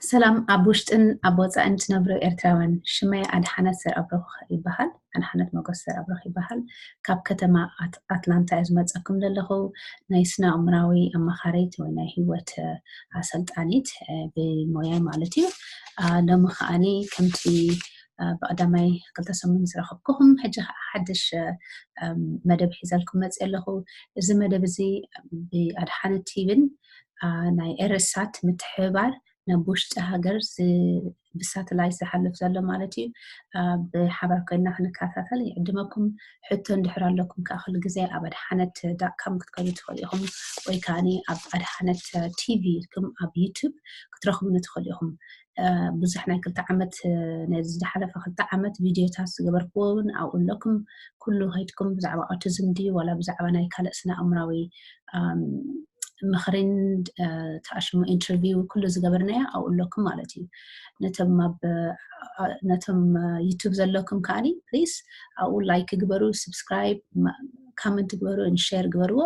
ሰላም ኣብ ውሽጥን ኣብ ወፃእን ትነብሩ ኤርትራውያን፣ ሽመይ ኣድሓነት ዘርኣብሩኽ ይበሃል። ኣድሓነት መጎስ ዘርኣብሩኽ ይበሃል። ካብ ከተማ ኣት-፣ ኣትላንታ እየ ዝመፀኩም ዘለኹ። ናይ ስነ ኣእምራዊ ኣማኻሪት ወይ ናይ ህይወት፣ እ፣ ኣሰልጣኒት፣ እ፣ ብሞያይ ማለት እዩ። እ፣ ሎሚ ከዓኒ ከምቲ፣ እ፣ ብቐዳማይ ክልተ ሰሙን ዝረኸብኩኹም፣ ሕጂ ከዓ ሓድሽ፣ እ፣ መደብ ሒዘልኩም መፅእ ኣለኹ። እዚ መደብ እዚ ብኣድሓነት ቲቪን፣ እ፣ ናይ ኤረሳት ምትሕብባር ናብ ውሽጢ ሃገር ዝ-፣ ብሳተላይት ዝሓልፍ ዘሎ ማለት እዩ። እ፣ ብሓባር ኮይና ክንከታተል ይዕድመኩም። ሕቶ እንድሕር ኣለኩም ከዓ ኩሉ ግዜ ኣብ ኣድሓነት ዳት ካም ክትከዱ ትኽእሉ ኢኹም፣ ወይ ከዓኒ ኣብ ኣድሓነት ቲቪ ኢልኩም ኣብ ዩቱብ ክትረኽቡኒ ትኽእሉ ኢኹም። እ፣ ብዙሕ ናይ ክልተ ዓመት፣ እ፣ ነዚ ዝሓለፈ ክልተ ዓመት ቪድዮታት ዝገበርክዎ እውን ኣብኡ ኣለኩም። ኩሉ ከይድኩም ብዛዕባ ኦቲዝም ድዩ ዋላ ብዛዕባ ናይ ካልእ ስነ ኣእምራዊ፣ ኣም፣ ምኽሪን፣ እ፣ ተኣሽሙ ኢንተርቪው ኩሉ ዝገበርናዮ ኣብኡ ኣለኩም ማለት እዩ። ነቶም ኣብ፣ እ፣ ነቶም፣ እ፣ ዩቱብ ዘለኩም ከዓኒ ፕሊስ ኣብኡ ላይክ ግበሩ፣ ስብስክራይብ፣ ማ-፣ ካመንት ግበሩ፣ ን ሼር ግበርዎ።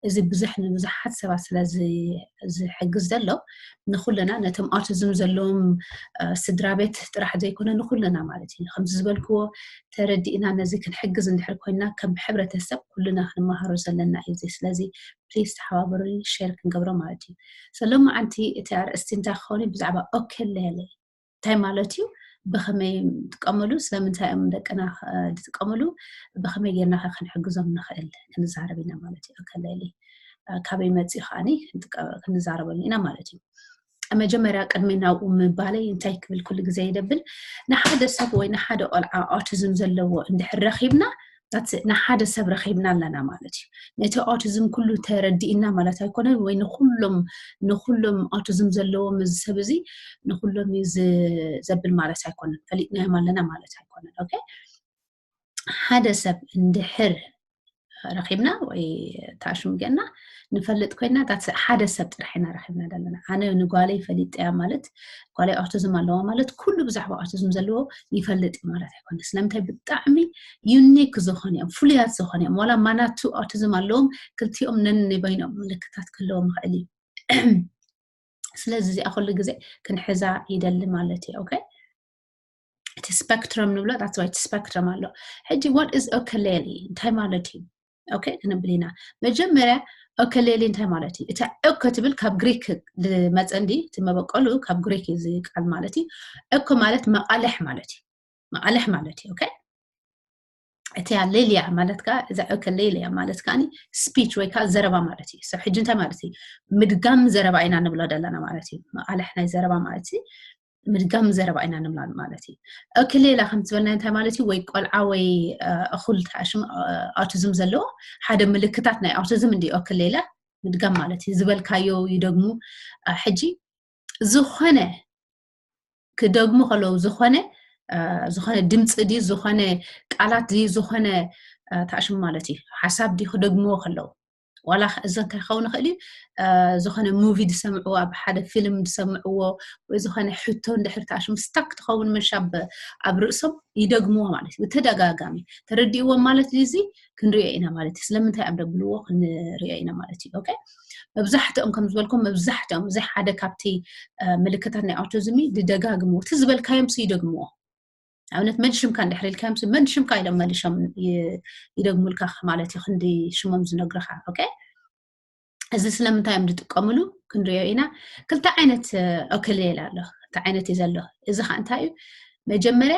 እዚ ብዙሕ ንብዙሓት ሰባት ስለ ዝ-፣ ዝሕግዝ ዘሎ ንኹልና ነቶም ኦቲዝም ዘለዎም፣ እ፣ ስድራ ቤት ጥራሕ ዘይኮነ ንኹልና ማለት እዩ። ከምዚ ዝበልክዎ ተረዲእና ነዚ ክንሕግዝ እንድሕር ኮይና ከም ሕብረተሰብ ኩልና ክንመሃሮ ዘለና እዩ እዚ። ስለዚ ፕሊስ ተሓባበሩኒ ሼር ክንገብሮ ማለት እዩ። So ሎማዓንቲ እቲ ኣርእስቲ እንታይ ክኸውን እዩ? ብዛዕባ ኦከሌሌ እንታይ ማለት እዩ? ብኸመይ ንጥቀመሉ? ስለምንታይ እዮም ደቅና፣ እ፣ ዝጥቀምሉ? ብኸመይ ጌርና ከ ክንሕግዞም ንኽእል? ክንዛረብ ኢና ማለት እዩ። ኦከሌሌ፣ እ፣ ካበይ መፂኡ ከዓኒ ክንጥቀ-፣ ክንዛረበሉ ኢና ማለት እዩ። መጀመርያ ቅድሚ ናብኡ ምባለይ እንታይ ክብል ኩሉ ግዜ ይደብል፣ ንሓደ ሰብ ወይ ንሓደ ቆልዓ ኦቲዝም ዘለዎ እንድሕር ረኺብና፣ that's it፣ ንሓደ ሰብ ረኺብና ኣለና ማለት እዩ። ነቲ ኦቲዝም ኩሉ ተረዲእና ማለት ኣይኮነን፣ ወይ ንኹሎም፣ ንኹሎም ኦቲዝም ዘለዎም እዚ ሰብ እዚ ንኹሎም እዩ ዝ-፣ ዘብል ማለት ኣይኮነን፣ ፈሊጥናዮም ኣለና ማለት ኣይኮነን። ኦኬ፣ ሓደ ሰብ እንድሕር ረኺብና ወይ ተኣሽሙ ጌርና ንፈልጥ ኮይና፣ that's it፣ ሓደ ሰብ ጥራሕ ኢና ረኺብና ዘለና። ኣነ ንጓለይ ፈሊጠያ ማለት፣ ጓለይ ኦቲዝም ኣለዋ ማለት ኩሉ ብዛዕባ ኦቲዝም ዘለዎ ይፈልጥ እዩ ማለት ኣይኮነ። ስለምንታይ? ብጣዕሚ ዩኒክ ዝኾኑ እዮም፣ ፍሉያት ዝኾኑ እዮም። ዋላ ማናቱ ኦቲዝም ኣለዎም፣ ክልቲኦም ነንበይኖም ምልክታት ክህልዎም ይኽእል እዩ። ስለዚ እዚኣ ኩሉ ግዜ ክንሕዛ ይደሊ ማለት እዩ። ኦኬ፣ እቲ ስፐክትረም ንብሎ፣ that's why እቲ ስፐክትረም ኣሎ። ሕጂ what is ኦከሌሌ እንታይ ማለት እዩ? ኦኬ፣ ክንብል ኢና። መጀመርያ ኦከሌሌ እንታይ ማለት እዩ? እታ ኦኮ ትብል ካብ ግሪክ ዝመፀ እንዲ፣ እቲ መበቆሉ ካብ ግሪክ እዩ እዚ ቃል ማለት እዩ። ኦኮ ማለት መቓልሕ ማለት እዩ። መቓልሕ ማለት እዩ። ኦኬ፣ እቲ ሌልያ ማለት ከዓ፣ እዛ ኦከሌልያ ማለት ከዓ ስፒች ወይ ከዓ ዘረባ ማለት እዩ። So ሕጂ እንታይ ማለት እዩ? ምድጋም ዘረባ ኢና ንብሎ ዘለና ማለት እዩ። መቓልሕ ናይ ዘረባ ማለት እዩ። ምድጋም ዘረባ ኢና ንብላ ማለት እዩ። ኦከሌላ ከም ዝበልና እንታይ ማለት እዩ? ወይ ቆልዓ ወይ፣ እ፣ እኹል ተኣሽም፣ እ፣ ኦቲዝም ዘለዎ ሓደ ምልክታት ናይ ኦቲዝም እንዲ ኦከሌላ ምድጋም ማለት እዩ። ዝበልካዮ ይደግሙ። እ፣ ሕጂ ዝኾነ ክደግሙ ከለዉ ዝኾነ፣ እ፣ ዝኾነ ድምፂ ድዩ፣ ዝኾነ ቃላት ድዩ፣ ዝኾነ፣ እ፣ ተኣሽሙ ማለት እዩ። ሓሳብ ድዩ ክደግምዎ ከለዉ። ዋላ ከ-፣ እዚ እንታይ ክኸውን ይኽእል እዩ? እ፣ ዝኾነ ሙቪ ዝሰምዕዎ፣ ኣብ ሓደ ፊልም ዝሰምዕዎ፣ ወይ ዝኾነ ሕቶ እንድሕር ተኣሽሙ ስታክ ትኸውን ምሽ ኣብ፣ ኣብ ርእሶም ይደግምዎ ማለት እዩ። ብተደጋጋሚ ተረዲእዎም ማለት እዩ። እዚ ክንሪኦ ኢና ማለት እዩ። ስለምንታይ እዮም ደብልዎ ክንሪኦ ኢና ማለት እዩ። ኦኬ? መብዛሕትኦም ከም ዝበልኩም፣ መብዛሕትኦም እዚ ሓደ ካብቲ፣ እ፣ ምልክታት ናይ ኦቲዝም እዩ። ዝደጋግምዎ፣ እቲ ዝበልካዮም ሲ ይደግምዎ። ኣብነት መን ሽምካ እንድሕር ኢልካዮም ሲ፣ መን ሽምካ ኢሎም መሊሾም ይ-፣ ይደግሙልካ ማለት እዩ፣ ክንዲ ሽሞም ዝነግሩኻ። ኦኬ? እዚ ስለምንታይ እዮም ዝጥቀምሉ ክንሪኦ ኢና። ክልተ ዓይነት፣ እ፣ ኦከሌላ ኣሎ። ክልተ ዓይነት እዩ ዘሎ። እዚ ኸዓ እንታይ እዩ? መጀመርያ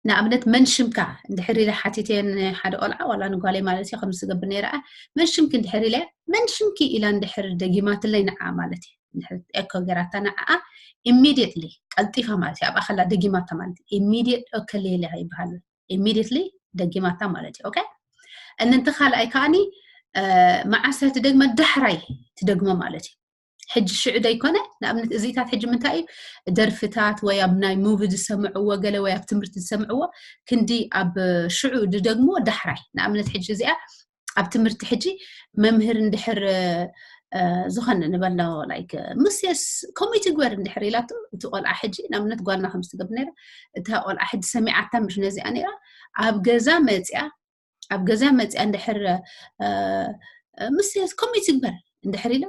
ንኣብነት መን ሽምካ እንድሕር ኢለ ሓቲተ ንሓደ ቆልዓ፣ ዋላ ንጓለይ ማለት እዩ፣ ከምዚ ዝገብር ነይረ። መን ሽምኪ እንድሕር ኢለ፣ መን ሽምኪ ኢላ እንድሕር ደጊማትለይ ንዓ ማለት እዩ። እንድሕር ኤኮ ገይራታ ንዓኣ፣ ኢሚድየትሊ፣ ቀልጢፋ ማለት እዩ፣ ኣብኣ ከላ ደጊማታ ማለት እዩ። ኢሚድየት ኦከሌላ ይበሃል። ኢሚድየትሊ ደጊማታ ማለት እዩ። ኦኬ? እነንቲ ካልኣይ ከዓኒ፣ እ፣ መዓስ እያ ትደግማ? ዳሕራይ ትደግሞ ማለት እዩ። ሕጂ ሽዑ ደይኮነ፣ ንኣብነት እዚታት ሕጂ ምንታይ እዩ? ደርፍታት ወይ ኣብ ናይ ሙቪ ዝሰምዕዎ ገለ ወይ ኣብ ትምህርቲ ዝሰምዕዎ ክንዲ ኣብ ሽዑ ዝደግምዎ ዳሕራይ። ንኣብነት ሕጂ እዚኣ ኣብ ትምህርቲ ሕጂ መምህር እንድሕር፣ እ፣ ዝኾነ ንበሎ ላይክ፣ ምስየስ ከምኡ ትግበር እንድሕር ኢላቶ፣ እቲ ቆልዓ ሕጂ ንኣብነት ጓልና ከም ዝትገብር ነይራ፣ እታ ቆልዓ ሕጂ ሰሚዓታ ምሽ ነዚኣ ነይራ፣ ኣብ ገዛ መፅያ፣ ኣብ ገዛ መፅያ እንድሕር፣ እ፣ ምስየስ ከምኡ ትግበር እንድሕር ኢላ፣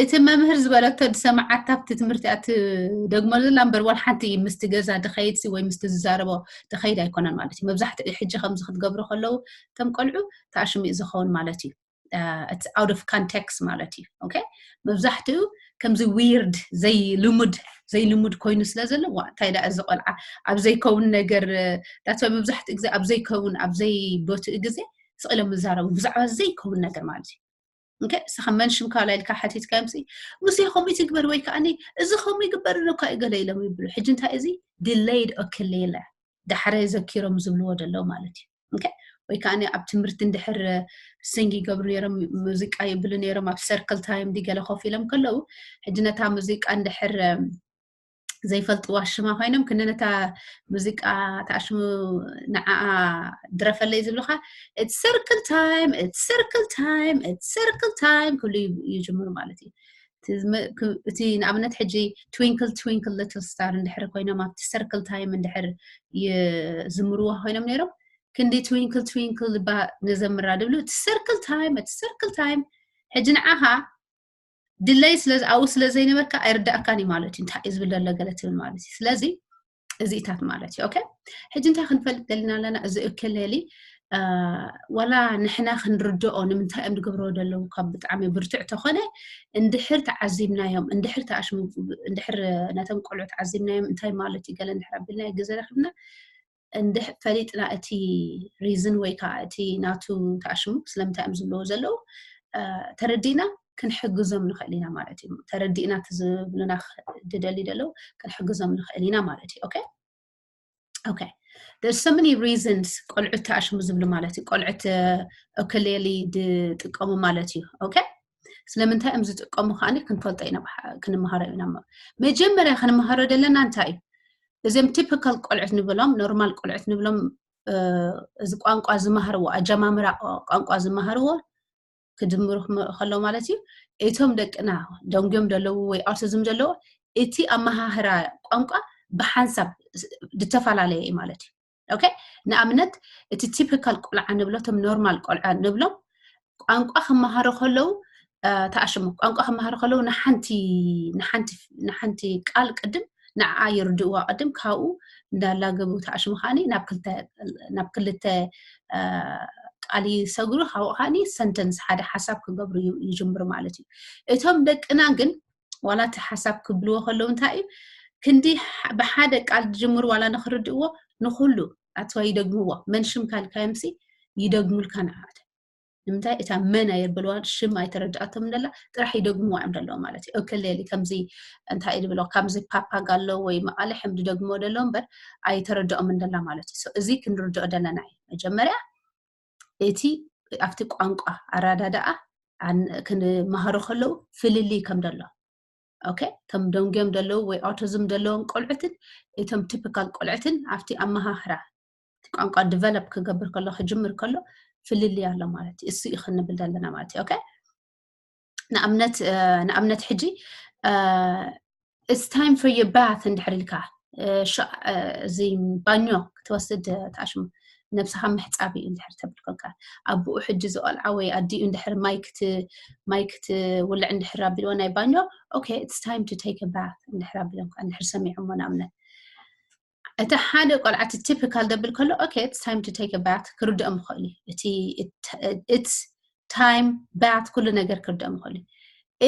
እቲ መምህር ዝበለቶ ዝሰማዓታ ኣብቲ ትምህርቲ እያ ትደግሞ ዘላ እምበር ዋላ ሓንቲ ምስቲ ገዛ ድኸይድ ሲ ወይ ምስቲ ዝዛረቦ ድኸይድ ኣይኮነን ማለት እዩ። መብዛሕትኡ ሕጂ ከምዚ ክትገብሩ ከለዉ እቶም ቆልዑ ተኣሽሙ እዩ ዝኸውን ማለት እዩ። It's out of context ማለት እዩ። Okay? መብዛሕትኡ ከምዚ weird ዘይልሙድ ዘይልሙድ ኮይኑ ስለ ዘሎ ዋ እንታይ ደኣ እዚ ቆልዓ ኣብ ዘይከውን ነገር that's why መብዛሕትኡ ግዜ ኣብ ዘይከውን ኣብ ዘይቦትኡ ግዜ ስቕ ኢሎም ይዛረቡ ብዛዕባ ዘይከውን ነገር ማለት እዩ። Okay? ንስኻ መን ሽምካ ኢልካ ሓቲትካዮም ሲ ሙሴ ከምኡ ትግበር ወይ ከዓ እዚ ከምኡ ይግበር እኮ እዩ ገለ ኢሎም ይብሉ። ሕጂ እንታይ እዚ delayed ኦክሌለ ዳሕራይ ዘኪሮም ዝብልዎ ዘለዉ ማለት እዩ። Okay? ወይ ከዓ ኣብ ትምህርቲ እንድሕር sing ይገብሩ ነይሮም ሙዚቃ ይብሉ ነይሮም ኣብ circle time ድዩ ገለ ኮፍ ኢሎም ከለዉ ሕጂ ነታ ሙዚቃ እንድሕር ዘይፈልጥዋ ሽማ ኮይኖም ክንዲ ነታ ሙዚቃ ተኣሽሙ ንዓኣ ድረፈለይ ዝብልኻ it's circle time it's circle time it's circle time ክብሉ ይጅምሩ ማለት እዩ። እቲ ንኣብነት ሕጂ twinkle twinkle little star እንድሕር ኮይኖም ኣብቲ circle time እንድሕር ይዝምርዋ ኮይኖም ነይሮም ክንዲ twinkle twinkle ባ ንዘምራ ድብሉ እቲ circle time እቲ circle time ሕጂ ንዓኻ ድለይ ስለ ኣብኡ ስለ ዘይነበርካ ኣይርዳእካን እዩ ማለት እዩ እንታይ እዩ ዝብል ዘሎ ገለ ትብል ማለት እዩ። ስለዚ እዚኢታት ማለት እዩ። Okay? ሕጂ እንታይ ክንፈልጥ ደሊና ኣለና እዚ እክሌሊ ዋላ ንሕና ክንርድኦ ንምንታይ እዮም ዝገብርዎ ዘለዉ ካብ ብጣዕሚ ብርቱዕ ተኾነ እንድሕር ተዓዚብናዮም እንድሕር ተኣሽሙ እንድሕር ነቶም ቆልዑ ተዓዚብናዮም እንታይ ማለት እዩ ገለ እንድሕር ኣቢልና ግዜ ረክብና እንድሕ ፈሊጥና እቲ reason ወይ ከዓ እቲ ናቱ ተኣሽሙ ስለምንታይ እዮም ዝብልዎ ዘለዉ ተረዲእና ክንሕግዞም ንኽእል ኢና ማለት እዩ። ተረዲእና እቲ ዝብሉና ድደሊ ደለዉ ክንሕግዞም ንኽእል ኢና ማለት እዩ። Okay? Okay. There's so many reasons ቆልዑት ተኣሽሙ ዝብሉ ማለት እዩ። ቆልዑት እክሌሊ ዝጥቀሙ ማለት እዩ። Okay? ስለምንታይ እዮም ዝጥቀሙ ከዓኒ ክንፈልጦ ኢና ክንመሃሮ ኢና። መጀመርያ ክንመሃሮ ዘለና እንታይ እዩ? እዚም typical ቆልዑት ንብሎም normal ቆልዑት ንብሎም እዚ ቋንቋ ዝመሃርዎ ኣጀማምራ ቋንቋ ዝመሃርዎ ክድምሩ ከሎ ማለት እዩ። እቶም ደቅና ደንጉዮም ዘለዉ ወይ autism ዘለዎ እቲ ኣመሃህራ ቋንቋ ብሓንሳብ ዝተፈላለየ እዩ ማለት እዩ። Okay? ንኣብነት እቲ typical ቆልዓ ንብሎ እቶም normal ቆልዓ ንብሎም ቋንቋ ክመሃሩ ከለዉ ተኣሽሙ ቋንቋ ክመሃሩ ከለዉ ንሓንቲ ንሓንቲ ቃል ቅድም ንዓ ይርድእዋ ቅድም ካብኡ እንዳላገቡ ተኣሽሙ ከዓኒ ናብ ክልተ ናብ ክልተ ቃል ይሰግሩ ካብኡ ከዓኒ sentence ሓደ ሓሳብ ክገብሩ ይጅምሩ ማለት እዩ። እቶም ደቅና ግን ዋላ እቲ ሓሳብ ክብልዎ ከለዉ እንታይ እዩ ክንዲ ብሓደ ቃል ዝጅምሩ ዋላ ንክርድእዎ ንኩሉ ኣትዋ ይደግምዎ መን ሽም ካልካዮምሲ ይደግሙልካ ንዓት ንምንታይ እታ መን ኣየበልዋን ሽም ኣይተረድኣቶም ደላ ጥራሕ ይደግምዋ እዮም ደለዉ ማለት እዩ። እክሌሊ ከምዚ እንታይ እዩ ዝብሎ ከምዚ ፓፓጋ ኣሎ ወይ መቐለ ሕምዲ ደግሞ ደሎ እምበር ኣይተረድኦም እንደላ ማለት እዩ። እዚ ክንርድኦ ደለና እዩ። መጀመርያ እቲ ኣብቲ ቋንቋ ኣረዳድኣ ክንመሃሩ ከለዉ ፍልልይ ከም ደሎ Okay? ከም ደንጉዮም ደለዉ ወይ autism ደለዎም ቆልዑትን እቶም typical ቆልዑትን ኣብቲ ኣመሃህራ እቲ ቋንቋ develop ክገብር ከሎ ክጅምር ከሎ ፍልልይ ኣሎ ማለት እዩ። እሱ እዩ ክንብል ዘለና ማለት እዩ። Okay? ንኣብነት ንኣብነት ሕጂ it's time for your bath እንድሕር ኢልካ እዚ ባኞ ክትወስድ ተኣሽሙ ነብስኻ ምሕፃብ እዩ እንድሕር ተብል ኮንካ ኣቦኡ ሕጂ ዝቆልዓ ወይ ኣዲኡ እንድሕር ማይ ክት ማይ ክትውልዕ እንድሕር ኣቢልዎ ናይ ባኞ okay it's time to take a bath እንድሕር ኣቢሎም እንድሕር ሰሚዖሞ ንኣብነት እቲ ሓደ ቆልዓ እቲ typical ደብል ከሎ okay it's time to take a bath ክርድኦም ይኽእል እዩ። እቲ it's time bath ኩሉ ነገር ክርድኦም ይኽእል እዩ።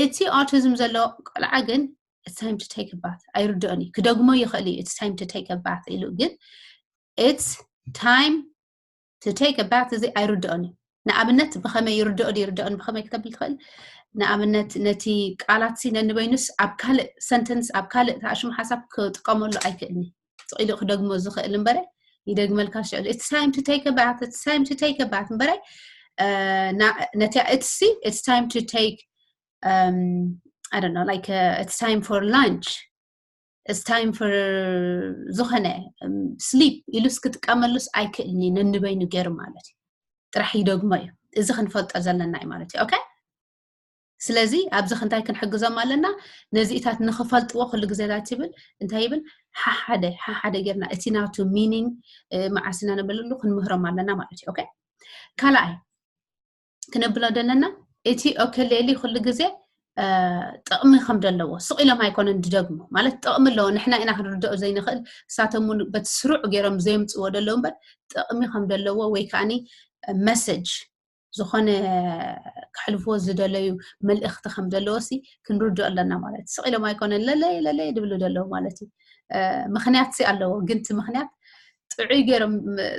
እቲ autism ዘሎ ቆልዓ ግን it's time to take a bath ኣይርድኦን እዩ። ክደግሞ ይኽእል እዩ it's time to take a bath ኢሉ ግን it's time to take a bath እዚ ኣይርድኦን እዩ። ንኣብነት ብኸመይ ይርድኦ ይርድኦን ብኸመይ ክተብል ትኽእል? ንኣብነት ነቲ ቃላት ሲ ነንበይኑስ ኣብ ካልእ sentence ኣብ ካልእ ተኣሽሙ ሓሳብ ክጥቀመሉ ኣይክእልን እዩ። ስቕ ኢሉ ክደግሞ ዝኽእል እምበረ ይደግመልካ ሽዕሉ it's time to take a bath it's time to take a bath እምበረ ነቲያ it's ሲ it's time to take I don't know like it's time for lunch it's time for ዝኾነ sleep ኢሉስ ክጥቀመሉስ ኣይክእልን እዩ። ነንበይኑ ገይሩ ማለት እዩ። ጥራሕ ይደግሞ እዩ። እዚ ክንፈልጦ ዘለና እዩ ማለት እዩ። Okay? ስለዚ ኣብዚ ክንታይ ክንሕግዞም ኣለና? ነዚኢታት ንኽፈልጥዎ ኩሉ ግዜ ታይ ትብል እንታይ ይብል ሓሓደ ሓሓደ ጌርና እቲ ናቱ meaning መዓስ ኢና ንብለሉ ክንምህሮም ኣለና ማለት እዩ። Okay? ካልኣይ ክነብሎ ዘለና እቲ ኦከሌሊ ኩሉ ግዜ ጥቕሚ ከም ዘለዎ ስቕ ኢሎም ኣይኮነን ዝደግሙ። ማለት ጥቕሚ ኣለዎ፣ ንሕና ኢና ክንርድኦ ዘይንኽእል፣ እሳቶም እውን በቲ ስሩዕ ገይሮም ዘየምፅዎ ዘለዉ እምበር ጥቕሚ ከም ዘለዎ ወይ ከዓኒ መሰጅ ዝኾነ ክሕልፍዎ ዝደለዩ መልእኽቲ ከም ዘለዎ ሲ ክንርድኦ ኣለና ማለት እዩ። ስቕ ኢሎም ኣይኮነን ለለይ ለለይ ድብሉ ዘለዉ ማለት እዩ። ምክንያት ሲ ኣለዎ፣ ግን እቲ ምክንያት ጥዑይ ገይሮም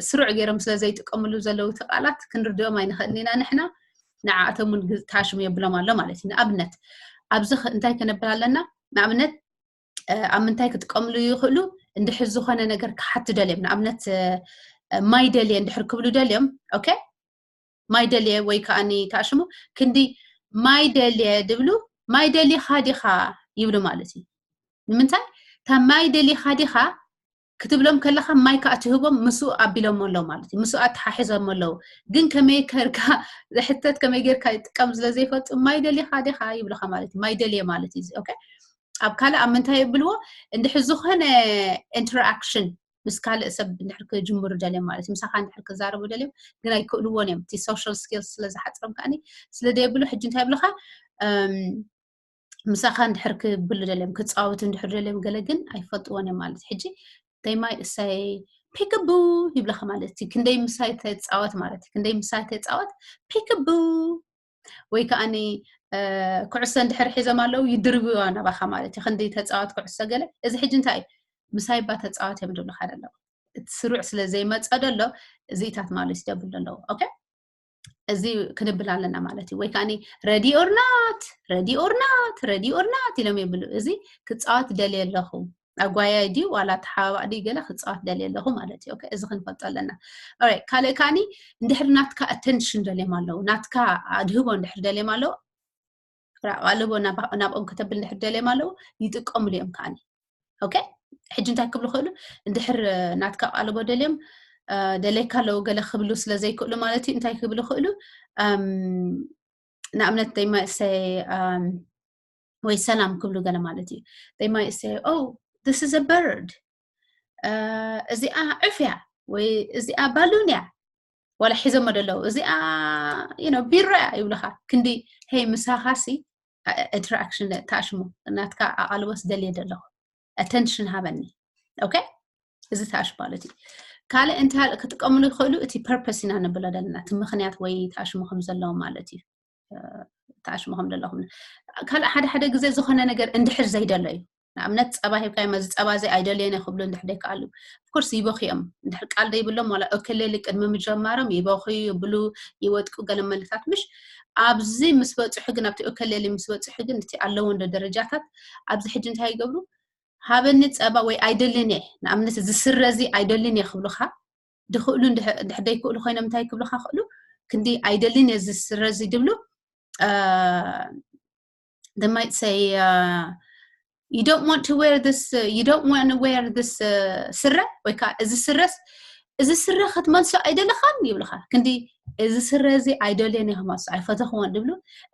ስሩዕ ገይሮም ስለ ዘይጥቀምሉ ዘለዉ እቲ ቃላት ክንርድኦም ኣይንኽእልን ኢና ንሕና። ንዓኣቶም እውን ታሽሙ የብሎም ኣሎ ማለት እዩ። ንኣብነት ኣብዚ እንታይ ከነብል ኣለና? ንኣብነት ኣብ ምንታይ ክጥቀምሉ ይኽእሉ? እንድሕር ዝኾነ ነገር ክሓቱ ደልዮም፣ ንኣብነት ማይ ደልየ እንድሕር ክብሉ ደልዮም፣ ኦኬ፣ ማይ ደልየ ወይ ከዓኒ ታሽሙ ክንዲ ማይ ደልየ ድብሉ፣ ማይ ደሊኻ ዲኻ ይብሉ ማለት እዩ። ንምንታይ? እታ ማይ ደሊኻ ዲኻ ክትብሎም ከለኻ ማይ ከዓ ትህቦም ምስኡ ኣቢሎም ኣለዉ ማለት እዩ። ምስኡ ኣተሓሒዞም ኣለዉ። ግን ከመይ ከርካ ዝሕተት ከመይ ጌርካ ይጥቀም ስለ ዘይፈልጡ ማይ ደሊኻ ዲኻ ይብልኻ ማለት እዩ። ማይ ደልየ ማለት እዩ። ኦኬ፣ ኣብ ካልእ ኣብ ምንታይ የብልዎ? እንድሕር ዝኾነ ኢንተራክሽን ምስ ካልእ ሰብ እንድሕር ክጅምሩ ደልዮም ማለት እዩ። ምሳኻ እንድሕር ክዛረቡ ደልዮም ግን ኣይክእልዎን እዮም። እቲ ሶሻል ስኪልስ ስለ ዝሓፅሮም ከዓኒ ስለ ደየብሉ ሕጂ እንታይ ይብልኻ? ምሳኻ እንድሕር ክብሉ ደልዮም ክፃወቱ እንድሕር ደልዮም ገለ ግን ኣይፈልጥዎን እዮም ማለት ሕጂ they might say peekaboo ይብለኻ ማለት እዩ። ክንደይ ምሳይ ተፃወት ማለት እዩ። ክንደይ ምሳይ ተፃወት peekaboo ወይ ከዓኒ ኩዕሶ እንድሕር ሒዞም ኣለዉ ይድርብዋ ናባኻ ማለት እዩ። ክንዲ ተፃወት ኩዕሶ ገለ እዚ ሕጂ እንታይ እዩ? ምሳይ ባ ተፃወት እዮም ዝብሉኻ ዘለዉ። እቲ ስሩዕ ስለ ዘይመፀ ደሎ እዚኢታት ማለት ይደብሉ ኣለዉ። ኦኬ፣ እዚ ክንብል ኣለና ማለት እዩ። ወይ ከዓኒ ready or not ready or not ready or not ኢሎም የብሉ። እዚ ክፃወት ደልየ ኣለኹ፣ ኣጓያይ ድዩ ዋላ ተሓባባእ ድዩ ገለ ክፃወት ደልየ ኣለኹ ማለት እዩ። ኦኬ፣ እዚ ክንፈልጦ ኣለና። ኦራይት፣ ካልእ ከዓኒ እንድሕር ናትካ ኣተንሽን ደልዮም ኣለዉ፣ ናትካ ኣድህቦ እንድሕር ደልዮም ኣለዉ፣ ኣቓልቦ ናብኦም ከተብል እንድሕር ደልዮም ኣለዉ ይጥቀምሉ እዮም ከዓኒ። ኦኬ፣ ሕጂ እንታይ ክብሉ ክእሉ? እንድሕር ናትካ ኣቓልቦ ደልዮም ደለይካ ኣለዉ ገለ ክብሉ ስለ ዘይክእሉ ማለት እዩ። እንታይ ክብሉ ክእሉ? ንኣብነት they might say ወይ ሰላም ክብሉ ገለ ማለት እዩ። They might say, oh, this is a bird፣ እዚኣ ዑፍ እያ ወይ እዚኣ ባሉን እያ። ዋላ ሒዞሞ ደለዉ እዚኣ ቢሮ እያ ይብሉኻ። ክንዲ ሄይ ምሳኻሲ ኢንተራክሽን ተኣሽሙ ናትካ ኣቓልቦስ ደልየ ደለኹ ኣተንሽን ሃበኒ። ኦኬ፣ እዚ ተኣሽ ማለት እዩ። ካልእ እንታይ ክጥቀምሉ ይኽእሉ? እቲ ፐርፐስ ኢና ንብሎ ዘለና፣ እቲ ምኽንያት ወይ ተኣሽሙ ከም ዘለዎ ማለት እዩ። ተኣሽሙ ከም ዘለኹም ካልእ ሓደ ሓደ ግዜ ዝኾነ ነገር እንድሕር ዘይደለዩ፣ ንኣብነት ፀባ ሂብካዮም፣ እዚ ፀባ እዚ ኣይደልየን ክብሉ እንድሕር ደይከኣሉ፣ ኦፍኮርስ ይበኽዮም። እንድሕር ቃል ደይብሎም ዋላ ኦከሌሊ ቅድሚ ምጀማሮም ይበኽዩ፣ ይብሉ፣ ይወድቁ፣ ገለ መልታት ምሽ ኣብዚ ምስ በፅሑ ግን፣ ኣብቲ ኦከሌሊ ምስ በፅሑ ግን እቲ ኣለዎ እንዶ ደረጃታት ኣብዚ ሕጂ እንታይ ይገብሩ? ሃበኒ ፀባ ወይ ኣይደልን እየ፣ ንኣብነት እዚ ስረ እዚ ኣይደልን እየ ክብሉኻ ድኽእሉ እንድሕር ደይክእሉ ኮይኖም እንታይ ክብሉኻ ክእሉ? ክንዲ ኣይደልን እየ እዚ ስረ እዚ ድብሉ። They might say, you don't want to wear this, you don't want to wear this ስረ፣ ወይ ከዓ እዚ ስረስ፣ እዚ ስረ ክትመልሶ ኣይደለኻን ይብሉኻ። ክንዲ እዚ ስረ እዚ ኣይደልዮን እየ ክመልሶ፣ ኣይፈተኽዎን ድብሉ።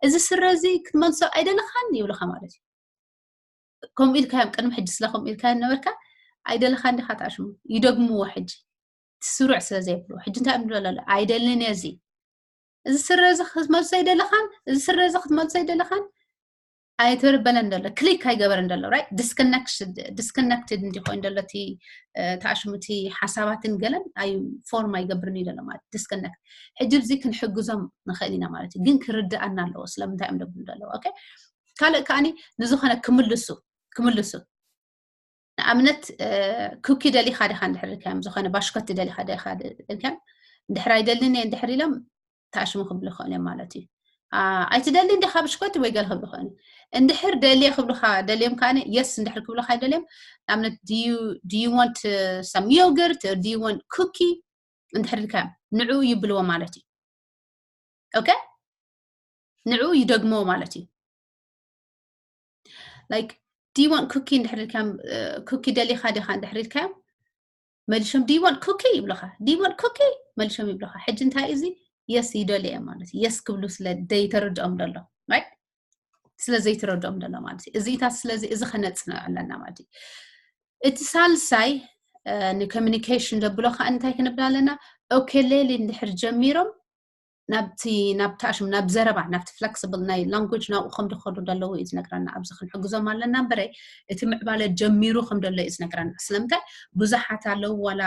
እዚ ስረ እዚ ክትመልሶ ኣይደለኻን ይብሉኻ ማለት እዩ። ከምኡ ኢልካዮም ቅድሚ ሕጂ ስለ ከምኡ ኢልካዮም ነበርካ ኣይደለኻን ዲኻ ተኣሽሙ። ይደግምዎ ሕጂ እቲ ስሩዕ ስለ ዘይብሉ ሕጂ እንታይ እዮም ዝብሉ ኣለዉ? ኣይደልን እየ እዚ፣ እዚ ስረ እዚ ክትመልሶ ኣይደለኻን፣ እዚ ስረ እዚ ክትመልሶ ኣይደለኻን ኣይተበለን ዘሎ፣ ክሊክ ኣይገበረን ዘሎ፣ right? ዲስኮነክትድ እንዲኮይን ዘሎ እቲ ተኣሽሙ እቲ ሓሳባትን ገለን ኣይ ፎርም ኣይገብርን እዩ ዘሎ ማለት ዲስኮነክት። ሕጂ ብዚ ክንሕግዞም ንኽእል ኢና ማለት እዩ፣ ግን ክርድኣና ኣለዎ ስለምንታይ እዮም ደብሉ ዘለዉ። ኦኬ፣ ካልእ ከዓኒ ንዝኾነ ክምልሱ ክምልሱ ንኣብነት ኩኪ ደሊኻ ዲኻ እንድሕር ኢልካዮም፣ ዝኾነ ባሽኮቲ ደሊኻ ዲኻ ኢልካዮም፣ እንድሕር ኣይደልን እየ እንድሕር ኢሎም ተኣሽሙ ክብሉ ይኽእሉ እዮም ማለት እዩ። ኣይትደልን ዲኻ ብሽኮቲ ወይ ገለ ክብሉ ይኽእሉ። እንድሕር ደልየ ክብሉኻ ደልዮም ከዓኒ የስ እንድሕር ክብሉኻ ደልዮም፣ ንኣብነት do you want some yogurt or do you want cookie እንድሕር ኢልካዮም ንዕኡ ይብልዎ ማለት እዩ። ኦኬ፣ ንዕኡ ይደግምዎ ማለት እዩ። Like do you want cookie እንድሕር ኢልካዮም፣ ኩኪ ደሊኻ ዲኻ እንድሕር ኢልካዮም መሊሾም do you want cookie ይብሉኻ። Do you want cookie መሊሾም ይብሉኻ። ሕጂ እንታይ እዚ የስ ይደልየ ማለት እዩ። የስ ክብሉ ስለ ዘይተረድኦም ደሎ፣ right? ስለ ዘይተረድኦም ደሎ ማለት እዩ። እዚታት ስለዚ እዚ ከነፅንዕ ኣለና ማለት እዩ። እቲ ሳልሳይ ንኮሚኒኬሽን ደብሎ ከዓ እንታይ ክንብል ኣለና? ኦኬ ሌሊ እንድሕር ጀሚሮም ናብቲ ናብቲ ኣሽም ናብ ዘረባ ናብቲ flexible ናይ language ናብኡ ከም ዝኸዱ ዘለዉ እዩ ዝነግረና። ኣብዚ ክንሕግዞም ኣለና እምበረይ እቲ ምዕባለ ጀሚሩ ከም ዘሎ እዩ ዝነግረና። ስለምንታይ ብዙሓት ኣለዉ ዋላ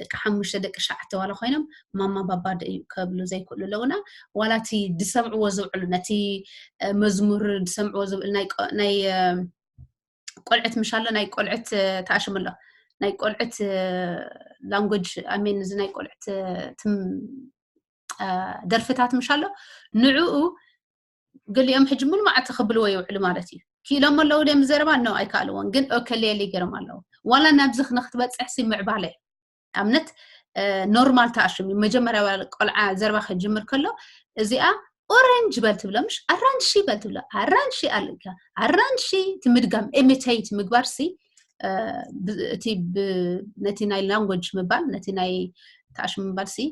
ደቂ ሓሙሽተ ደቂ ሸዓተ ዋላ ኮይኖም ማማ ባባ ዶ እዩ ከብሉ ዘይክእሉ ኣለውና። ዋላ እቲ ዝሰምዕዎ ዝውዕሉ ነቲ መዝሙር ዝሰምዕዎ ዝውዕሉ ናይ ቆልዕት ምሻሎ ናይ ቆልዕት ተኣሽሙ ኣሎ ናይ ቆልዕት language I mean እዚ ናይ ቆልዕት ደርፍታት ምሻሎ ንዕኡ ገሊኦም ሕጂ ሙሉ መዓልቲ ክብልዎ ይውዕሉ ማለት እዩ። ክኢሎም ኣለዉ ድም ዘረባ ነው ኣይከኣልዎን ግን ኦከሌሊ ገርም ኣለዉ ዋላ ናብዚ ንክትበፅሕ ሲ ምዕባለ ኣብነት ኖርማል ተኣሽም እዩ። መጀመርያ ቆልዓ ዘረባ ክጅምር ከሎ እዚኣ ኦረንጅ በል ትብሎ ምሽ ኣራንሺ በል ትብሎ ኣራንሺ ኣልካ ኣራንሺ ትምድጋም ኢሚቴት ምግባር ሲ እቲ ነቲ ናይ language ምባል ነቲ ናይ ተኣሽም ምባል ሲ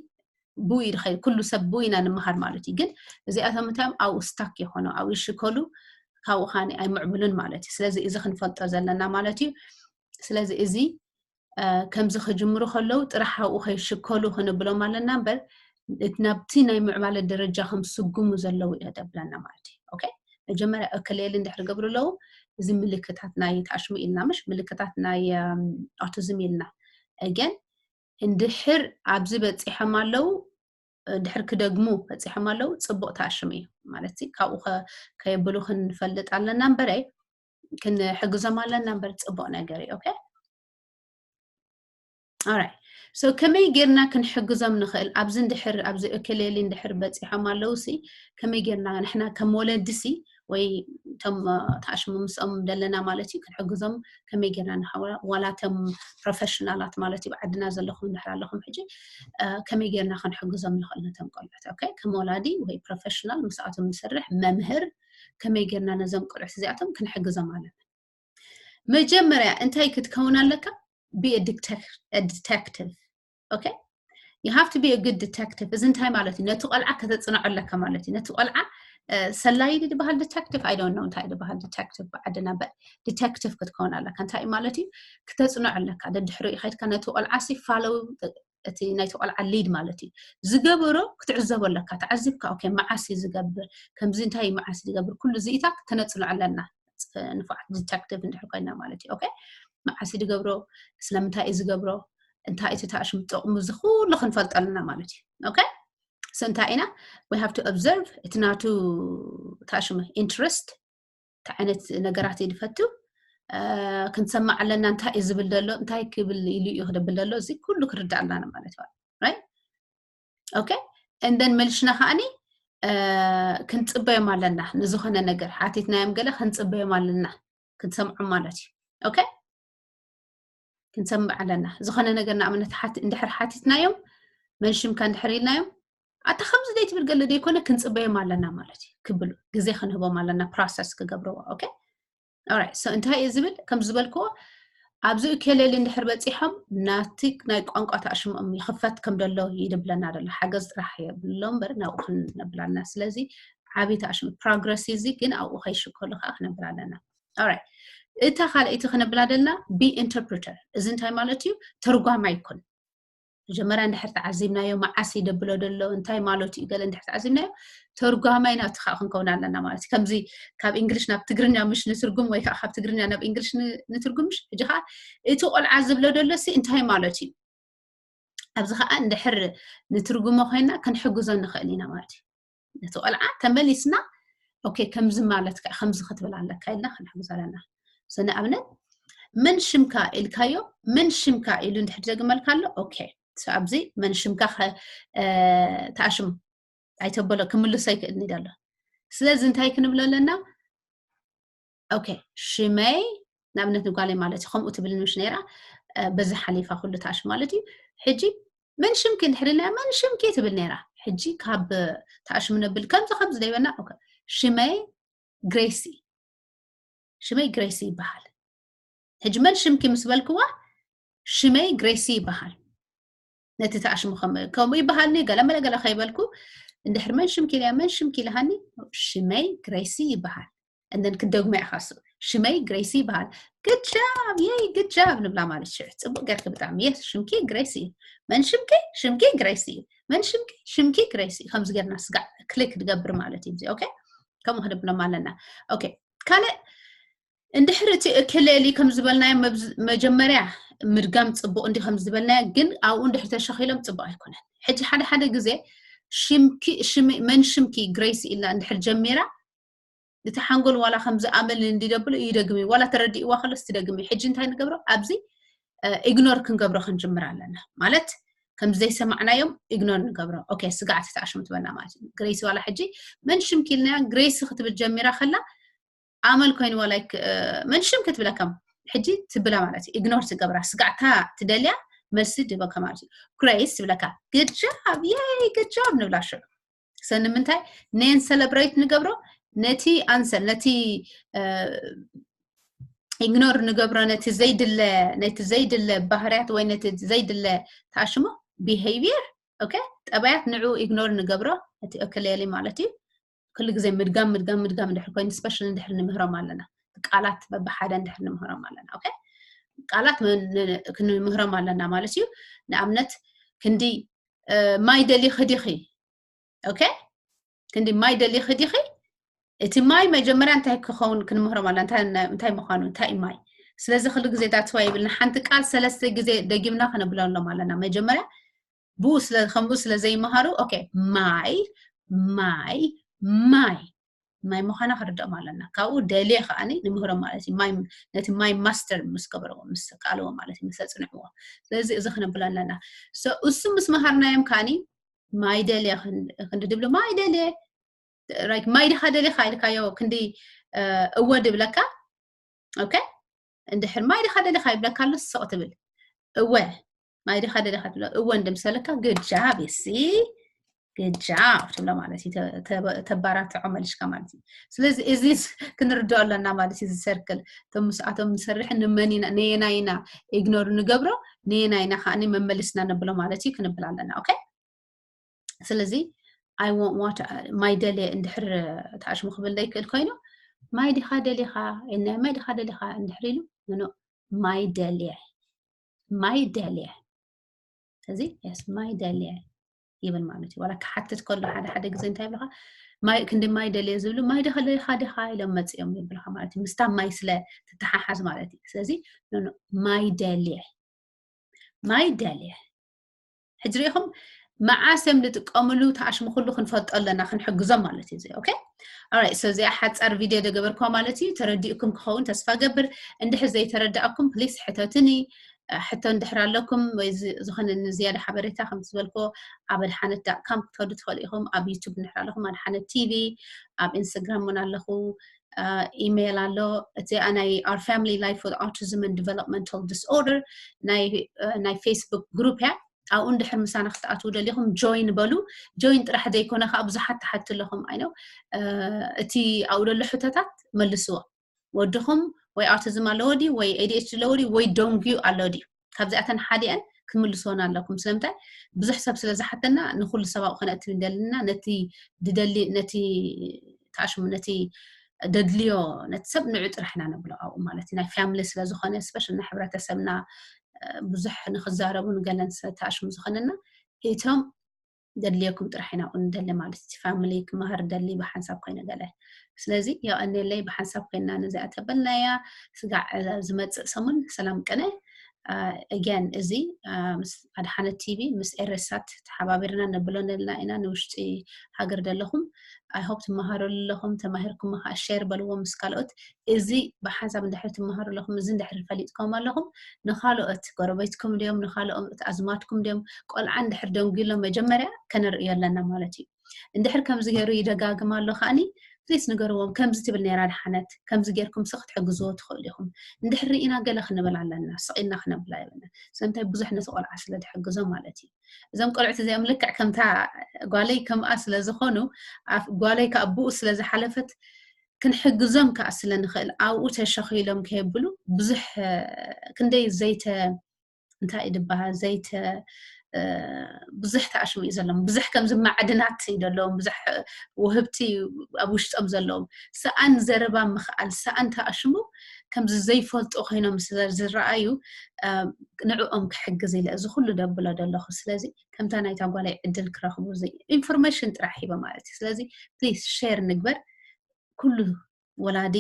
ብኡ ይድኸይድ ኩሉ ሰብ ብኡ ኢና ንምሃር ማለት እዩ። ግን እዚኣቶም እንታዮም ኣብኡ ስታክ ይኾኑ ኣብኡ ይሽከሉ ካብኡ ከዓ ኣይምዕብሉን ማለት እዩ። ስለዚ እዚ ክንፈልጦ ዘለና ማለት እዩ። ስለዚ እዚ ከምዚ ክጅምሩ ከለዉ ጥራሕ ኣብኡ ከይሽከሉ ክንብሎም ኣለና እምበር ናብቲ ናይ ምዕባለ ደረጃ ከም ስጉሙ ዘለዉ እዮ ደብለና ማለት እዩ። ኦኬ መጀመርያ እከሌሊ እንድሕር ገብሩ ኣለዉ እዚ ምልክታት ናይ ተኣሽሙ ኢልና ምሽ ምልክታት ናይ ኣውቲዝም ኢልና ግን እንድሕር ኣብዚ በፂሖም ኣለዉ እንድሕር ክደግሙ በፂሖም ኣለዉ ፅቡቅ ተኣሽሙ እዩ ማለት ካብኡ ከየብሉ ክንፈልጥ ኣለና እምበረ ክንሕግዞም ኣለና እምበር ፅቡቅ ነገር እዩ። ኦኬ ኦራይት ሶ ከመይ ጌርና ክንሕግዞም ንኽእል ኣብዚ እንድሕር ኣብዚ እከሌሊ እንድሕር በፂሖም ኣለዉ ሲ ከመይ ጌርና ንሕና ከም ወለዲ ሲ ወይ እቶም ተኣሽሙ ምስኦም ዘለና ማለት እዩ ክንሕግዞም ከመይ ጌርና ንሓዋ ዋላ እቶም ፕሮፌሽናላት ማለት እዩ ብዓድና ዘለኹም እንድሕር ኣለኹም ሕጂ ከመይ ጌርና ክንሕግዞም ንኽእል ነቶም ቆልዑት ኦኬ ከም ወላዲ ወይ ፕሮፌሽናል ምስኣቶም ንሰርሕ መምህር ከመይ ጌርና ነዞም ቆልዑት እዚኣቶም ክንሕግዞም ኣለና መጀመርያ እንታይ ክትከውን ኣለካ be detective okay you have to be a good detective እዚ እንታይ ማለት እዩ ነቲ ቆልዓ ከተፅንዖ ኣለካ ማለት እዩ ነቲ ቆልዓ ሰላይዲ ዝበሃል detective I don't know እንታይ ዝበሃል detective ብዓድና but detective ክትከውን ኣለካ እንታይ ማለት እዩ ክተፅንዖ ኣለካ ደድሕሪ ከድካ ነቲ ቆልዓ ሲ follow እቲ ናይቲ ቆልዓ lead ማለት እዩ ዝገበሮ ክትዕዘቦ ኣለካ ተዓዚብካ okay መዓስ እዩ ዝገብር ከምዚ እንታይ መዓስ ዝገብር ኩሉ ዝኢታ ክተነፅንዖ ኣለና ንፉዓት detective እንድሕር ኮይና ማለት እዩ okay መዓስ ዝገብሮ ስለምንታይ እዩ ዝገብሮ እንታይ እቲ ተኣሽሙ ጥቕሙ እዚ ኩሉ ክንፈልጦ ኣለና ማለት እዩ okay so እንታይ ኢና we have to observe እቲ ናቱ ተኣሽሙ interest እንታይ ዓይነት ነገራት እዩ ዝፈቱ ክንሰማዕ ኣለና እንታይ እዩ ዝብል ዘሎ እንታይ ክብል ኢሉ እዩ ክደብል ዘሎ እዚ ኩሉ ክርዳእ ኣለና ማለት እዩ right okay and then መልሽና ከዓኒ ክንፅበዮም ኣለና ንዝኾነ ነገር ሓቲትናዮም ገለ ክንፅበዮም ኣለና ክንሰምዖም ማለት እዩ okay ክንሰምዕ ኣለና ዝኾነ ነገር ንኣብነት እንድሕር ሓቲትናዮም መን ሽምካ እንድሕር ኢልናዮም ኣታ ከምዚ ደይ ትብል ገለ ደይኮነ ክንፅበዮም ኣለና ማለት እዩ ክብሉ ግዜ ክንህቦም ኣለና process ክገብርዎ okay alright so እንታይ እዩ ዝብል ከም ዝበልክዎ ኣብዚ እከሌሊ እንድሕር በፂሖም ናቲ ናይ ቋንቋ ተኣሽሞኦም ይኽፈት ከም ደሎ ይድብለና ደሎ ሓገዝ ጥራሕ የብሎ እምበር ናብኡ ክንነብል ኣለና ስለዚ ዓብዪ ተኣሽሙ progress እዚ ግን ኣብኡ ከይሽከሉ ከዓ ክነብል ኣለና alright እታ ካልኣይቲ ክነብላ ደልና be interpreter እዚ እንታይ ማለት እዩ ተርጓማይ ይኩን መጀመርያ እንድሕር ተዓዚብናዮ መዓስ ይደብሎ ደሎ እንታይ ማለቱ እዩ ገለ እንድሕር ተዓዚብናዮ ተርጓማይ ናብቲ ከዓ ክንከውን ኣለና ማለት እዩ ከምዚ ካብ እንግሊሽ ናብ ትግርኛ ምሽ ንትርጉም ወይ ከዓ ካብ ትግርኛ ናብ እንግሊሽ ንትርጉም ምሽ ሕጂ ከዓ እቲ ቆልዓ ዝብሎ ደሎ ሲ እንታይ ማለት እዩ ኣብዚ ከዓ እንድሕር ንትርጉሞ ኮይና ክንሕግዞ ንኽእል ኢና ማለት እዩ ነቲ ቆልዓ ተመሊስና okay ከምዚ ማለት ከዓ ከምዚ ክትብል ኣለካ ኢልና ክንሕግዞ ኣለና ንኣብነት መን ሽምካ ኢልካዮ መን ሽምካ ኢሉ እንድሕር ደግመልካ ኣሎ okay ኣብዚ መን ሽምካ ተኣሽሙ ኣይተበሎ ክምልሶ ኣይክእልኒ ደሎ ስለዚ እንታይ ክንብሎ ኣለና okay ሽመይ ንኣብነት ንጓለይ ማለት እዩ ከምኡ ትብል ምሽ ነይራ በዚ ሓሊፋ ኩሉ ተኣሽሙ ማለት እዩ ሕጂ መን ሽምኪ እንድሕር ኢልና መን ሽምኪ ትብል ነይራ ሕጂ ካብ ተኣሽሙ ነብል ከምዚ ከምዚ ደይበና ሽመይ ግሬሲ ሽመይ ግሬሲ ይበሃል ሕጂ መን ሽምኪ ምስ በልክዋ ሽመይ ግሬሲ ይበሃል ነቲ ተኣሽሙ ከምኡ ይበሃልኒ ገለ መለ ገለ ከይበልኩ እንድሕር መን ሽምኪ ኢልያ መን ሽምኪ ኢልሃኒ ሽመይ ግሬሲ ይበሃል and then ክደግሞ ኢኻ እሱ ሽመይ ግሬሲ ይበሃል good job yay good job ንብላ ማለት ሽዑ ፅቡቅ ገርኪ ብጣዕሚ yes ሽምኪ ግሬሲ እዩ መን ሽምኪ ሽምኪ ግሬሲ እዩ መን ሽምኪ? ሽምኪ ግሬሲ። ከምዚ ጌርና ስጋዕ ክሊክ ንገብር ማለት እዩ። ኦኬ፣ ከምኡ ክንብሎም ኣለና። ኦኬ፣ ካልእ እንድሕር እቲ እክለሊ ከም ዝበልናዮ መጀመርያ ምድጋም ፅቡቅ እንዲ ከም ዝበልናዮ፣ ግን ኣብኡ እንድሕር ተሸኺሎም ፅቡቅ ኣይኮነን። ሕጂ ሓደ ሓደ ግዜ ሽምኪ መን ሽምኪ ግሬሲ ኢልና እንድሕር ጀሚራ እቲ ሓንጎል ዋላ ከም ዝኣመል እንዲደብሎ ይደግም እዩ። ዋላ ተረዲእዋ ከሎስ ትደግም እዩ። ሕጂ እንታይ ንገብሮ? ኣብዚ ኢግኖር ክንገብሮ ክንጅምር ኣለና። ማለት ከም ዘይሰማዕናዮም ኢግኖር ንገብሮ። ኦኬ፣ ስጋዕቲ ተኣሽሙ ትበልና ማለት እዩ። ግሬሲ ዋላ ሕጂ መን ሽምኪ ኢልናያ ግሬሲ ክትብል ጀሚራ ከላ ኣመል ኮይንዋ፣ ላይክ መን ሽም ክትብለካ ሕጂ ትብላ ማለት እዩ። ኢግኖር ትገብራ፣ ስጋዕታ ትደልያ መልሲ ድበካ ማለት እዩ። ግሬስ ትብለካ፣ ግድ ጃብ፣ የይ ግድ ጃብ ንብላ ሽዑ። ሰ ንምንታይ ኔን ሰለብሬት ንገብሮ? ነቲ ኣንሰር፣ ነቲ ኢግኖር ንገብሮ፣ ነቲ ዘይድለ ነቲ ዘይድለ ባህርያት ወይ ነቲ ዘይድለ ተኣሽሞ ቢሄቪየር። ኦኬ፣ ጠባያት ንዑ ኢግኖር ንገብሮ፣ ነቲ ኦክሌሊ ማለት እዩ። ኩሉ ግዜ ምድጋም ምድጋም ምድጋም እንድሕር ኮይኑ፣ ስፔሻል እንድሕር ንምህሮም ኣለና፣ ቃላት በብሓደ እንድሕር ንምህሮም ኣለና። ኦኬ፣ ቃላት ክንምህሮም ኣለና ማለት እዩ። ንኣብነት ክንዲ ማይ ደሊኺ ዲኺ? ኦኬ፣ ክንዲ ማይ ደሊኺ ዲኺ? እቲ ማይ መጀመርያ እንታይ ክኸውን ክንምህሮም ኣለና፣ እንታይ ምዃኑ፣ እንታይ እዩ ማይ። ስለዚ ኩሉ ግዜ ዳትዋ ይብልና፣ ሓንቲ ቃል ሰለስተ ግዜ ደጊምና ክነብለሎም ኣለና። መጀመርያ ብኡ ስለ ከምኡ ስለ ዘይመሃሩ፣ ኦኬ፣ ማይ ማይ ማይ ማይ ምዃና ክርድኦም ኣለና። ካብኡ ደልየ ከዓኒ ንምህሮም ማለት እዩ። ማይ፣ ነቲ ማይ ማስተር ምስ ገበርዎ፣ ምስ ከኣልዎ ማለት እዩ፣ ምስ ኣጽንዕዎ። ስለዚ እዚ ክነብል ኣለና። እሱ ምስ መሃርናዮም ከዓኒ ማይ ደልየ ክንዲ ድብሉ፣ ማይ ደልየ፣ ማይ ዲኻ ደሊኻ ኢልካዮ ክንዲ እወ ድብለካ። ኦኬ፣ እንድሕር ማይ ዲኻ ደሊኻ ይብለካ ኣሎ፣ ስቕ ትብል። እወ፣ ማይ ዲኻ ደሊኻ ትብሎ፣ እወ እንድምሰለካ፣ ግድ ጃብ፣ ሲ ግድ ጃብ ትብሎ ማለት እዩ። ተባራትዖ መሊሽካ ማለት እዩ። ስለዚ እዚ ክንርድኦ ኣለና ማለት እዩ። እዚ ሰርክል እቶም ምስኣቶም ንሰርሕ ንመን ኢና፣ ነየና ኢና ኢግኖር ንገብሮ፣ ነየና ኢና ከዓኒ መመሊስና ነብሎ ማለት እዩ ክንብል ኣለና። ኦኬ፣ ስለዚ I want water፣ ማይ ደልየ እንድሕር ተኣሽሙ ክብል ዘይክእል ኮይኑ፣ ማይ ዲኻ ደሊኻ ኢልና፣ ማይ ዲኻ ደሊኻ እንድሕር ኢሉ፣ ኖ፣ ማይ ደልየ፣ ማይ ደልየ። እዚ የስ፣ ማይ ደልየ ይብል ማለት እዩ። ዋላ ክሓትት ከሎ ሓደ ሓደ ግዜ እንታይ ይብልኻ? ማይ፣ ክንዲ ማይ ደልየ ዝብሉ፣ ማይ ዲኻ ደሊኻ ዲኻ ኢሎም መፂኦም ይብልኻ ማለት እዩ። ምስታ ማይ ስለ ትተሓሓዝ ማለት እዩ። ስለዚ ኖ፣ ኖ፣ ማይ ደልየ፣ ማይ ደልየ። ሕጂ ሪኢኹም መዓስ እዮም ዝጥቀምሉ ተኣሽሙ ኩሉ ክንፈልጦ ኣለና፣ ክንሕግዞም ማለት እዩ። ኦኬ፣ ኦራይት። ሶ እዚኣ ሓፃር ቪድዮ ደገበርኩዋ ማለት እዩ። ተረዲእኩም ክኸውን ተስፋ ገብር። እንድሕር ዘይተረዳእኩም ፕሊስ ሕተትኒ። ሕቶ እንድሕር ኣለኩም ወይ ዝኾነ ዝያዳ ሓበሬታ ከምቲ ዝበልኩዎ ኣብ ኣድሓነት ዳት ካም ክትኸዱ ትኽእሉ ኢኹም። ኣብ ዩቱብ እንድሕር ኣለኹም ኣድሓነት ቲቪ፣ ኣብ ኢንስታግራም እውን ኣለኹ። ኢሜይል ኣሎ። እቲ ናይ Our Family Life with Autism and Developmental Disorder ናይ ፌስቡክ ግሩፕ እያ። ኣብኡ እንድሕር ምሳና ክትኣትዉ ደሊኹም ጆይን በሉ። ጆይን ጥራሕ ዘይኮነ ከዓ ብዙሓት ትሓቱ ኣለኹም። ኣይ ኖ፣ እቲ ኣብኡ ዘሎ ሕቶታት መልስዎ። ወድኹም ወይ ኣውቲዝም ኣለዎ ድዩ ወይ ኤ ዲ ኤች ዲ ኣለዎ ድዩ ወይ ዶንግዩ ኣሎ ድዩ? ካብዚኣተን ሓዲአን ክምልስዎን ኣለኩም። ስለምንታይ? ብዙሕ ሰብ ስለ ዝሓተና ንኩሉ ሰብ ኣብኡ ከነእትው እንደልና፣ ነቲ ድደሊ፣ ነቲ ተኣሽሙ፣ ነቲ ደድልዮ፣ ነቲ ሰብ ንዑ ጥራሕ ኢና ነብሎ ኣብኡ ማለት እዩ። ናይ ፋሚሊ ስለ ዝኾነ፣ ስፔሻል ናይ ሕብረተሰብና ብዙሕ ንክዛረቡ ንገለን ተኣሽሙ ዝኾነና፣ እቶም ደድልየኩም ጥራሕ ኢና ኣብኡ ንደሊ ማለት እዩ። ፋሚሊ ክመሃር ደሊ ብሓንሳብ ኮይነ ገለ። ስለዚ የቐንየለይ፣ ብሓንሳብ ኮይና ነዚኣ ተበልናያ። ስጋዕ ዝመፅእ ሰሙን ሰላም ቅነ። ኣገን እዚ ምስ ኣድሓነት ቲቪ ምስ ኤረሳት ተሓባቢርና ነብሎ ነልና ኢና። ንውሽጢ ሃገር ዘለኹም ኣይ ሆፕ ትመሃሩ ኣለኹም፣ ተማሂርኩም ከዓ ሼር በልዎ ምስ ካልኦት። እዚ ብሓንሳብ እንድሕር ትመሃሩ ኣለኹም፣ እዚ እንድሕር ፈሊጥኩም ኣለኹም፣ ንኻልኦት ጎረቤትኩም ድዮም፣ ንኻልኦት ኣዝማድኩም ድዮም፣ ቆልዓ እንድሕር ደንጉሎ መጀመርያ ከነርእዮ ኣለና ማለት እዩ። እንድሕር ከምዚ ገይሩ ይደጋግም ኣሎ ከዓኒ ፕሊስ ንገርዎም፣ ከምዚ ትብል ነይራ ድሓነት፣ ከምዚ ጌርኩም ሲ ክትሕግዝዎ ትኽእሉ ኢኹም። እንድሕር ርኢና ገለ ክንብል ኣለና፣ ስቕ ኢልና ክነብላ የብልና። ስለምንታይ? ብዙሕ ነቲ ቆልዓ ስለ ድሕግዞ ማለት እዩ። እዞም ቆልዑት እዚኦም ልክዕ ከምታ ጓለይ ከምኣ ስለ ዝኾኑ፣ ጓለይ ከዓ ብኡ ስለ ዝሓለፈት ክንሕግዞም ከዓ ስለ ንኽእል ኣብኡ ተሸኺሎም ከየብሉ ብዙሕ ክንደይ ዘይተ እንታይ እዩ ዝበሃል ዘይተ ብዙሕ ተኣሽሙ እዩ ዘለዎም። ብዙሕ ከምዚ ማዕድናት እዩ ዘለዎም፣ ብዙሕ ውህብቲ ኣብ ውሽጦም ዘለዎም። ሰኣን ዘረባ ምኽኣል፣ ሰኣን ተኣሽሙ ከምዚ ዘይፈልጡ ኮይኖም ስለ ዝረኣዩ ንዕኦም ክሕግዝ ኢለ እዚ ኩሉ ደብሎ ዘለኹ። ስለዚ ከምታ ናይታ ጓላይ ዕድል ክረኽቡ ኢንፎርሜሽን ጥራሕ ሂበ ማለት እዩ። ስለዚ ፕሊስ ሼር ንግበር፣ ኩሉ ወላዲ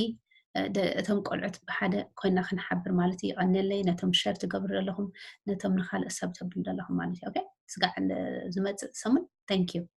እቶም ቆልዑት ብሓደ ኮይና ክንሓብር ማለት እዩ። ይቐንየለይ ነቶም ሸር ትገብሩ ዘለኹም፣ ነቶም ንኻልእ ሰብ ተብሉ ዘለኹም ማለት እዩ። ስጋዕ ዝመፅእ ሰሙን። Thank you።